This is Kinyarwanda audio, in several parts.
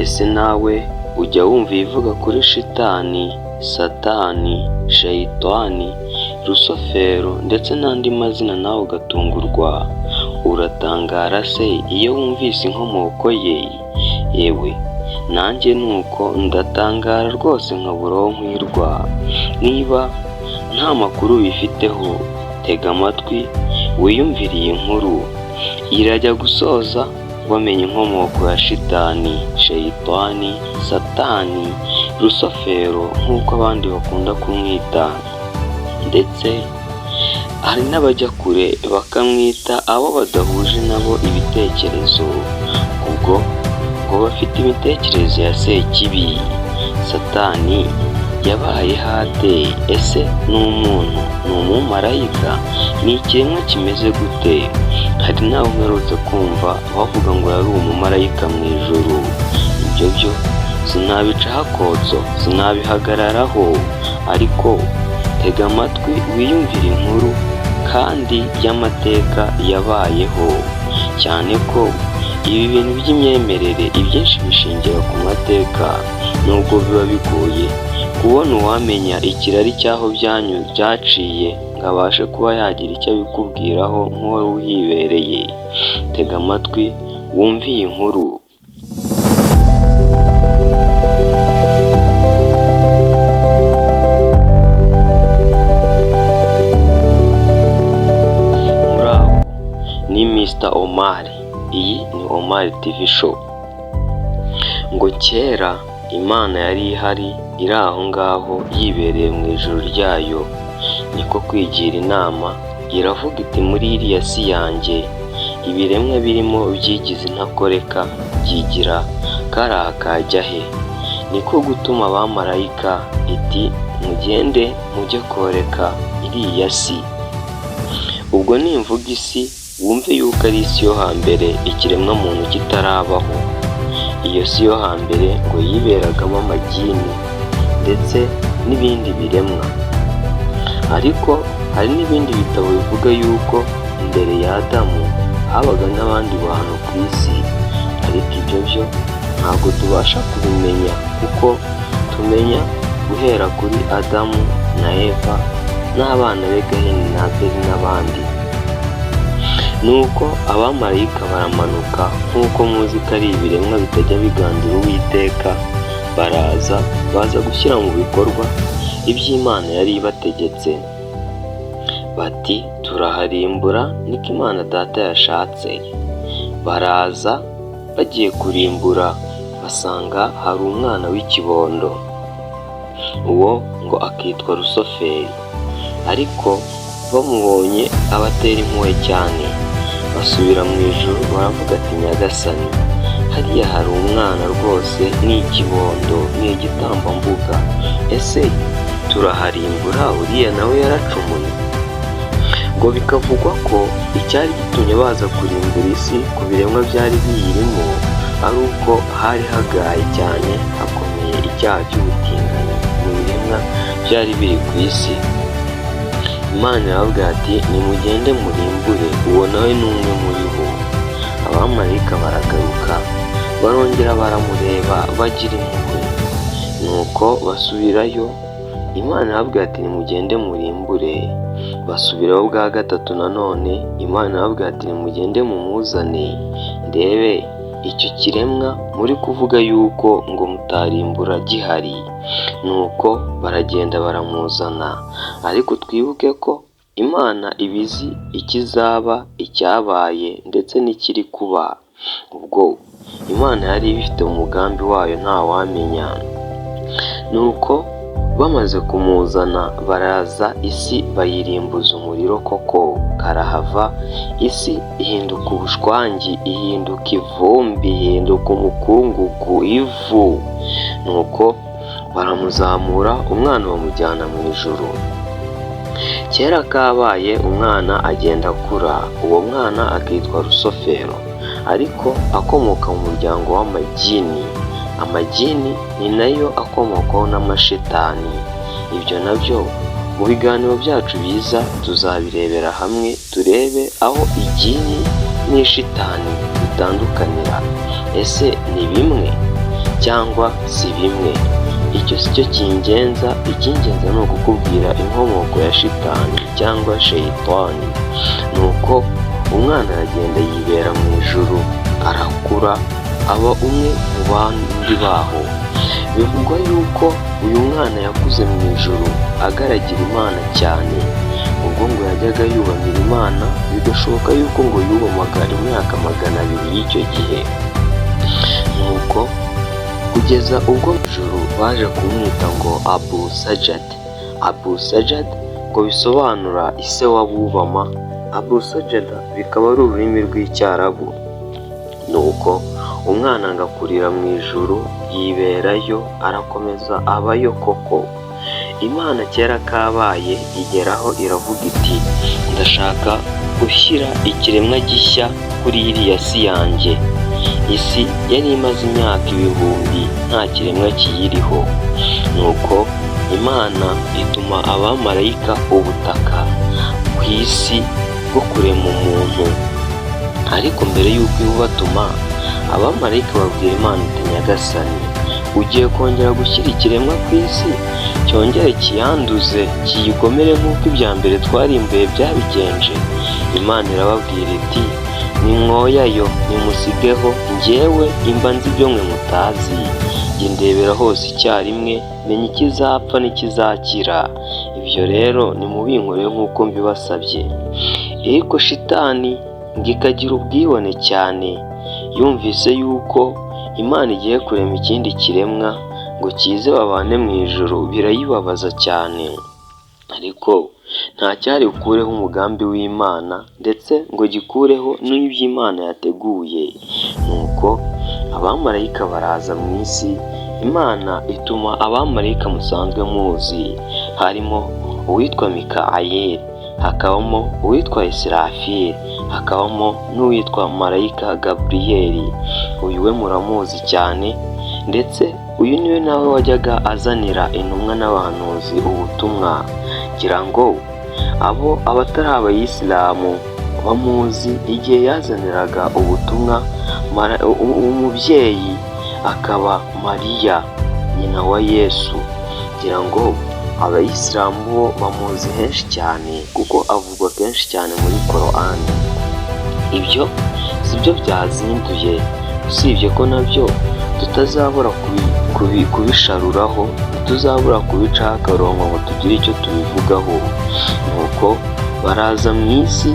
Ese nawe ujya wumva ibivuga kuri shitani, satani, shayitani, rusofero ndetse n'andi mazina nawe ugatungurwa? Uratangara se iyo wumvise inkomoko ye? Yewe nanjye nuko ndatangara rwose nkabura aho nkwirwa. Niba nta makuru ubifiteho, tega amatwi wiyumvire iyi nkuru, irajya gusoza wamenye inkomoko ya shitani, shayitani, satani, rusofero nk'uko abandi bakunda kumwita, ndetse hari n'abajya kure bakamwita abo badahuje nabo ibitekerezo, ubwo ngo bafite imitekerereze ya sekibi. Satani yabayeho ate? Ese ni umuntu? Ni umumarayika? Ni ikiremwa kimeze gute? Hari n'abo mperutse kumva bavuga ngo yari umumarayika mu ijuru. Ibyo byo sinabicaho akotso, sinabihagararaho, ariko tega amatwi wiyumvire inkuru kandi y'amateka yabayeho, cyane ko ibi bintu by'imyemerere ibyinshi bishingira ku mateka, nubwo biba bigoye kubona uwamenya ikirari cy'aho byaciye ngo abashe kuba yagira icyo abikubwiraho nk'uwari uhibereye. Tega amatwi wumve iyi nkuru. Muraho, ni Mr Omar, iyi ni Omar TV show. Ngo kera Imana yari ihari iri aho ngaho yibereye mu ijuru ryayo, niko kwigira inama iravuga iti muri iriya si yanjye ibiremwa birimo byigize intakoreka byigira kariya kajya he, niko gutuma abamarayika iti mugende mujye koreka iriya si. Ubwo nimvuga isi wumve yuko ari isi yo hambere ikiremwamuntu kitarabaho. Iyo si yo hambere ngo yiberagamo amagini ndetse n'ibindi biremwa, ariko hari n'ibindi bitabo bivuga yuko mbere ya Adamu habaga n'abandi bantu ku isi, ariko ibyo byo ntabwo tubasha kubimenya kuko tumenya guhera kuri Adamu na Eva n'abana be Gahini na Abeli n'abandi. Nuko abamarayika baramanuka nk'uko muzi ko ari ibiremwa bitajya bigandura Uwiteka, baraza baza gushyira mu bikorwa iby'Imana yari ibategetse, bati turaharimbura niko Imana data yashatse. Baraza bagiye kurimbura basanga hari umwana w'ikibondo, uwo ngo akitwa Rusoferi, ariko bamubonye abatera impuhwe cyane, basubira mu ijuru baravuga ati nyagasani hariya hari umwana rwose ni ikibondo ni igitambambuga, ese turaharimbura uriya nawe yaracumuye? Ngo bikavugwa ko icyari gitumye baza kurimbura isi ku biremwa byari biyirimo ari uko hari hagaye cyane hakomeye icyaha cy'ubutinganyi mu biremwa byari biri ku isi. Imana irababwira ati nimugende murimbure uwo nawe ni umwe muri bo. Abamarayika baragaruka barongera baramureba bagira impuhwe, nuko basubirayo. Imana irababwira ati nimugende murimbure. Basubirayo bwa gatatu nanone, Imana irababwira ati nimugende mumuzane ndebe icyo kiremwa muri kuvuga yuko ngo mutarimbura gihari. Nuko baragenda baramuzana, ariko twibuke ko Imana iba izi ikizaba, icyabaye ndetse n'ikiri kuba. Ubwo Imana yari ibifite mu mugambi wayo ntawamenya. Nuko bamaze kumuzana baraza isi bayirimbuza umuriro koko karahava, isi ihinduka ubushwangi, ihinduka ivumbi, ihinduka umukungugu, ivu. Nuko baramuzamura umwana bamujyana mu ijuru. Kera kabaye umwana agenda akura, uwo mwana akitwa Rusofero, ariko akomoka mu muryango w'amagini. Amagini ni nayo akomokwaho n'amashitani. Ibyo nabyo mu biganiro byacu biza tuzabirebera hamwe turebe aho igini n'ishitani bitandukanira. Ese ni bimwe? cyangwa si bimwe. Icyo si cyo kingenza, icy'ingenzi ni ukukubwira inkomoko ya shitani cyangwa sheyitani. Nuko umwana aragenda yibera mu ijuru, arakura aba umwe mu bandi baho. Bivugwa yuko uyu mwana yakuze mu ijuru agaragira Imana cyane, ubwo ngo yajyaga yubamira Imana, bigashoboka yuko ngo yubamaga imyaka 200 y'icyo gihe. Nuko kugeza ubwo mu ijuru baje kumwita ngo Abu Sajad. Abu Sajad ngo bisobanura ise w'abubama, Abu Sajad bikaba ari ururimi rw'Icyarabu. Nuko umwana ngo akurira mu ijuru, yiberayo, arakomeza abayo koko. Imana kera kabaye igeraho iravuga iti ndashaka gushyira ikiremwa gishya kuri iriya si yanjye. Isi yari imaze imyaka ibihumbi nta kiremwa kiyiriho. Nuko Imana ituma abamarayika ubutaka ku isi bwo kurema umuntu. Ariko mbere y'uko ibubatuma, abamarayika babwira Imana iti Nyagasani, ugiye kongera gushyira ikiremwa ku isi cyongere kiyanduze kiyigomere nk'uko ibya mbere twarimbuye byabigenje? Imana irababwira iti nimwoyayo, nimusigeho, njyewe imba nzi ibyo mwe mutazi, njye ndebera hose icyarimwe, menya ikizapfa n'ikizakira, ibyo rero nimubinkorere nk'uko mbibasabye. Ariko shitani ngo ikagira ubwibone cyane, yumvise yuko Imana igiye kurema ikindi kiremwa ngo kize babane mu ijuru, birayibabaza cyane. Ariko nta cyari bukureho umugambi w'Imana ndetse ngo gikureho n'iby'Imana yateguye. Nuko abamarayika baraza mu isi, Imana ituma abamarayika musanzwe muzi, harimo uwitwa Mikayeli, hakabamo uwitwa Isirafili, hakabamo n'uwitwa marayika Gaburiyeli. Uyu we muramuzi cyane, ndetse uyu niwe nawe wajyaga azanira intumwa n'abahanuzi ubutumwa. Ngira ngo abo abatari abayisilamu bamuzi igihe yazaniraga ubutumwa umubyeyi akaba Mariya nyina wa Yesu. Ngira ngo abayisilamu bo bamuzi henshi cyane kuko avugwa kenshi cyane muri Korani. Ibyo si byo byazinduye, usibye ko nabyo tutazabura kubisharuraho, ntituzabura kubicaho akarongo ngo tugire icyo tubivugaho. Nuko baraza mu isi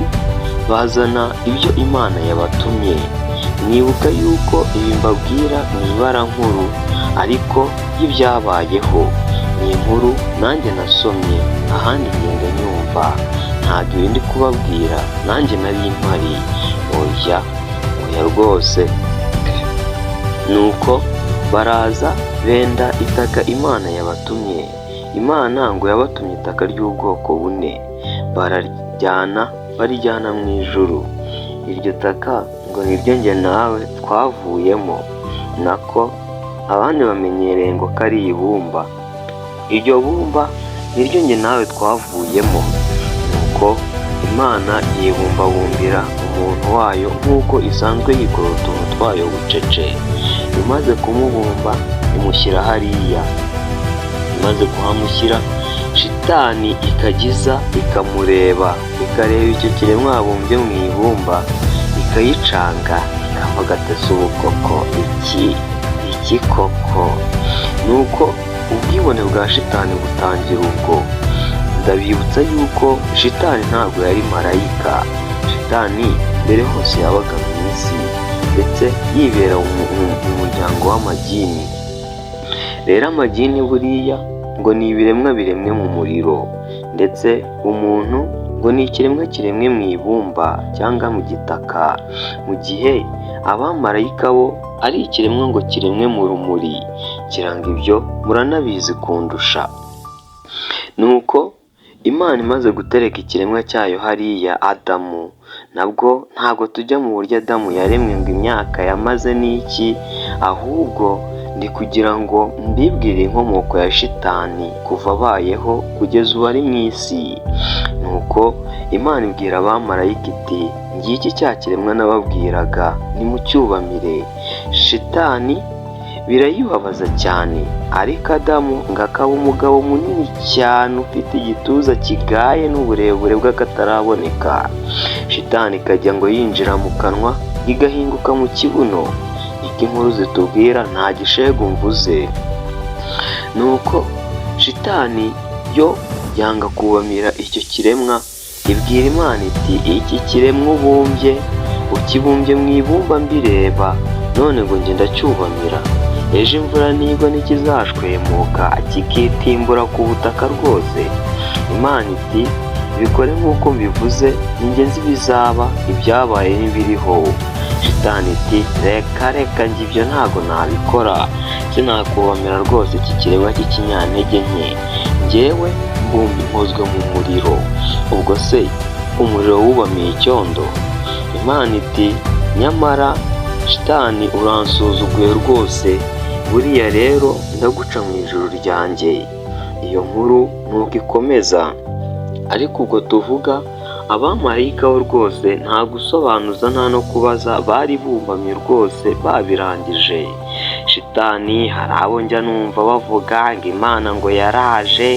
bazana ibyo Imana yabatumye. Mwibuka yuko ibi mbabwira ni ibarankuru ariko y'ibyabayeho, ni inkuru nanjye nasomye ahandi ngenda nyumva, ntabwo ibi ndi kubabwira nanjye nari mpari, oya oya rwose. Nuko baraza benda itaka Imana yabatumye. Imana ngo yabatumye itaka ry'ubwoko bune, bararijyana barijyana mu ijuru. Iryo taka ngo niryo njye nawe twavuyemo, nako abandi bamenyereye ngo ko ari ibumba. Iryo bumba niryo njye nawe twavuyemo. Nuko Imana yibumbabumbira umuntu wayo nk'uko isanzwe yikorera utuntu twayo bucece. Imaze kumubumba imushyira hariya, imaze kuhamushyira shitani ikajya iza ikamureba, ikareba icyo kiremwa yabumbye mu ibumba, ikayicanga ikavuga ati ese ubu koko iki koko? Nuko ubwibone bwa shitani butangira ubwo. Ndabibutsa yuko shitani ntabwo yari marayika, shitani mbere hose yabaga mu isi ndetse yibera mu muryango w'amagini. Rero amagini buriya ngo ni ibiremwa biremwe mu muriro, ndetse umuntu ngo ni ikiremwa kiremwe mu ibumba cyangwa mu gitaka, mu gihe abamarayika bo ari ikiremwa ngo kiremwe mu rumuri, ngira ngo ibyo muranabizi kundusha. Nuko Imana imaze gutereka ikiremwa cyayo hariya Adamu, nabwo ntabwo tujya mu buryo Adamu yaremwe ngo imyaka yamaze n'iki, ahubwo ndi kugira ngo mbibwire inkomoko ya shitani kuva abayeho kugeza ubu ari mu isi. Nuko Imana ibwira abamarayika iti ngiki cya kiremwa nababwiraga nimucyubamire. Shitani Birayibabaza cyane, ariko Adamu ngo akaba umugabo munini cyane ufite igituza kigaye n'uburebure bw'akataraboneka. Shitani ikajya ngo yinjira mu kanwa, igahinguka mu kibuno. Niko inkuru zitubwira, nta gishegu mvuze. Nuko shitani yo yanga kubamira icyo kiremwa, ibwira Imana iti: "Iki kiremwa ubumbye, ukibumbye mu ibumba mbireba, none ngo njye ndacyubamira? Ejo imvura nigwa ntikizashwemuka kikitimbura ku butaka rwose?" Imana iti: "Bikore nk'uko mbivuze, ninjye nzi ibizaba, ibyabaye n'ibiriho." Shitani iti: "Reka reka, njye ibyo ntago nabikora, sinakubamira rwose iki kiremwa cy'ikinyantege nke. Njyewe mbumbi nkozwe mu muriro, ubwo se umuriro wubamiye icyondo?" Imana iti: "Nyamara shitani uransuzuguye rwose, buriya rero ndaguca mu ijuru ryanjye." Iyo nkuru nuko ikomeza, ariko ubwo tuvuga abamarayika bo rwose nta gusobanuza nta no kubaza, bari bubamye rwose babirangije. Shitani, hari abo njya numva bavuga ngo Imana ngo yaraje,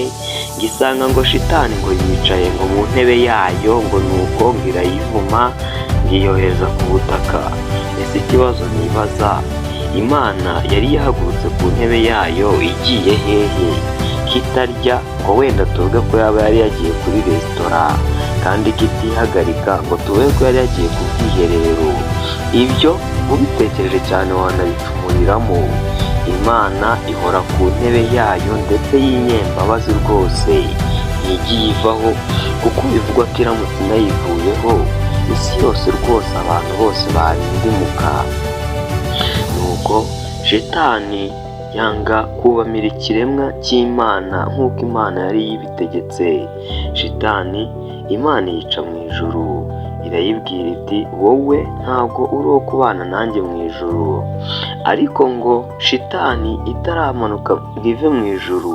ngo isanga ngo shitani ngo yicaye ngo mu ntebe yayo, ngo nuko ngo irayivuma, ngo iyohereza ku butaka. Ese ikibazo nibaza, Imana yari yahagurutse ku ntebe yayo igiye hehe? Kitarya ngo wenda tuvuge ko yaba yari yagiye kuri resitora, kandi kitihagarika ngo tuvuge ko yari yagiye ku bwiherero. Ibyo ubitekereje cyane wanabicumuriramo. Imana ihora ku ntebe yayo ndetse y'inyembabazi rwose, ntigiye ivaho, kuko bivugwa ko iramutse inayivuyeho isi yose rwose abantu bose barindimuka. Nuko shitani yanga kubamira ikiremwa cy'Imana nk'uko Imana yari yibitegetse. Shitani Imana yica mu ijuru, irayibwira iti: "Wowe ntabwo uri uwo kubana nanjye mu ijuru." Ariko ngo shitani itaramanuka ngo ive mu ijuru,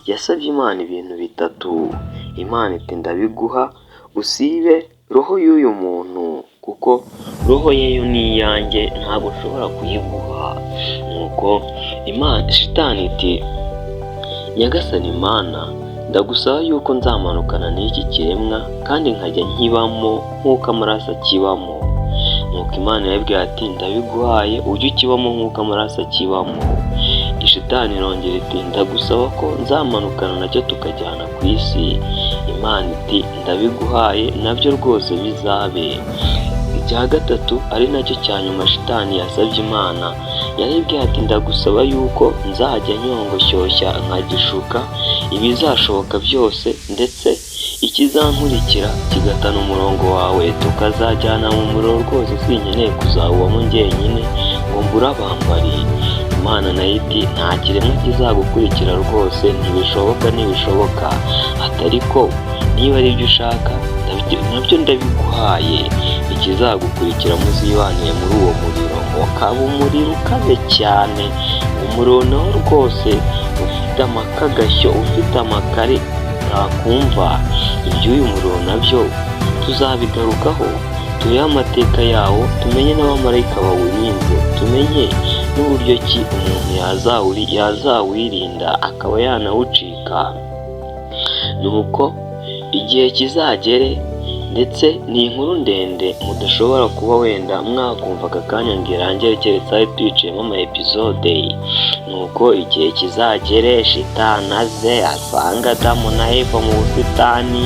yasabye Imana ibintu bitatu. Imana iti: "Ndabiguha usibe roho y'uyu muntu, kuko roho ye yo ni iyanjye, ntabwo nshobora kuyiguha." Nuko Imana, shitani iti: "Nyagasani Imana, ndagusaba yuko nzamanukana n'iki kiremwa kandi nkajya nkibamo nk'uko amaraso akibamo." Nuko Imana yabwiye ati: "Ndabiguhaye, ujye ukibamo nk'uko amaraso akibamo." Shitani irongera iti: "Ndagusaba ko nzamanukana nacyo tukajyana ku isi." Imana iti: "Ndabiguhaye nabyo rwose bizabe." Icya gatatu ari nacyo cya nyuma shitani yasabye Imana, yaribwiye ati: "Ndagusaba yuko nzajya nyongoshyashya nkagishuka ibizashoboka byose, ndetse ikizankurikira kigatana umurongo wawe, tukazajyana mu muriro rwose, sinkeneye kuzawubamo njyenyine ngo mbure abambari." Imana nayo iti: "Nta kiremwa kizagukurikira rwose, ntibishoboka, ntibishoboka." Ati: "Ariko niba ari byo ushaka nabyo ndabiguhaye, ikizagukurikira muzibanire muri uwo muriro." Ukaba umuriro ukaze cyane, umuriro nawo rwose ufite amakagashyo, ufite amakare ntakumva. Iby'uyu muriro nabyo tuzabigarukaho, turebe amateka yawo, tumenye n'abamarayika bawurinze, tumenye n'uburyo ki umuntu yazawirinda akaba yanawucika. Nuko igihe kizagere, ndetse ni inkuru ndende mudashobora kuba wenda mwakumva aka kanya ngo irangire, keretse ari tuyiciyemo ama episode. Nuko igihe kizagere shitani aze asanga Adamu na Eva mu busitani,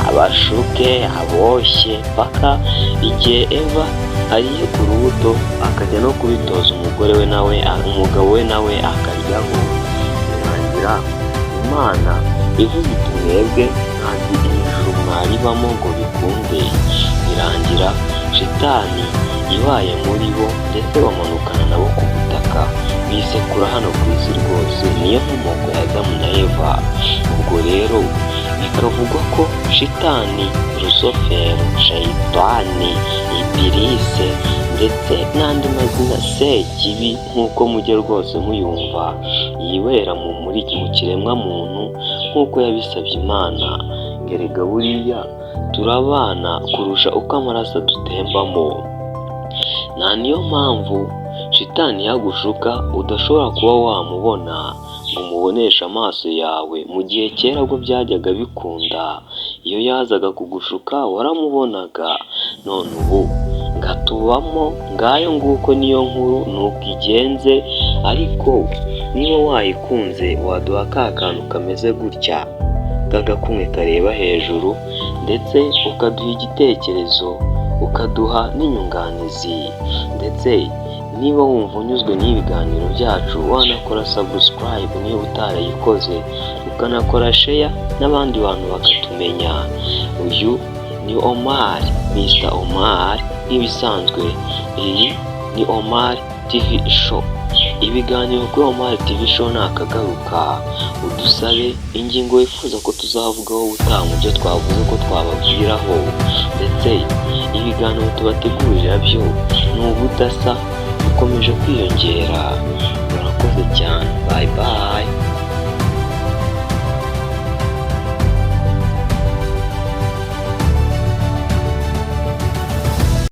abashuke, aboshye, paka igihe Eva ariye ku rubuto, akajya no kubitoza umugore we nawe, umugabo we nawe akaryaho, birangira Imana ivuze iti: "Mwebwe ntabwo ijuru mwaribamo ngo bikunde." Birangira shitani ibaye muri bo, ndetse bamanukana nabo ku butaka, bisekura hano ku isi rwose. Niyo nkomoko ya Adamu na Eva. Ubwo rero bikavugwa ko shitani, Rusofero, Shayitani, Ibilise ndetse n'andi mazina, Sekibi nk'uko mujya rwose muyumva, yibera mu kiremwa muntu nk'uko yabisabye Imana. Erega buriya turabana kurusha uko amaraso adutembamo. Nta niyo mpamvu shitani Shitani iyo agushuka udashobora kuba wamubona ngo umuboneshe amaso yawe, mu gihe kera bwo byajyaga bikunda, iyo yazaga kugushuka waramubonaga, none ubu ngatubamo. Ngayo nguko, niyo nkuru nuko igenze. Ariko niba wayikunze, waduha ka kantu kameze gutya k'agakumwe kareba hejuru, ndetse ukaduha igitekerezo, ukaduha n'inyunganizi. Ndetse niba wumva unyuzwe n'ibiganiro byacu, wanakora subscribe niba utarayikoze, ukanakora share n'abandi bantu bakatumenya. Uyu ni Omar, Mr Omar nk'ibisanzwe. Iyi ni Omar TV Show. Ibiganiro kuri Omar TV Show nakagaruka. Udusabe ingingo wifuza ko tuzavugaho ubutaha mu byo twavuze ko twababwiraho, ndetse ibiganiro tubategurira byo ni ubudasa, bikomeje kwiyongera. Murakoze cyane, bye bye.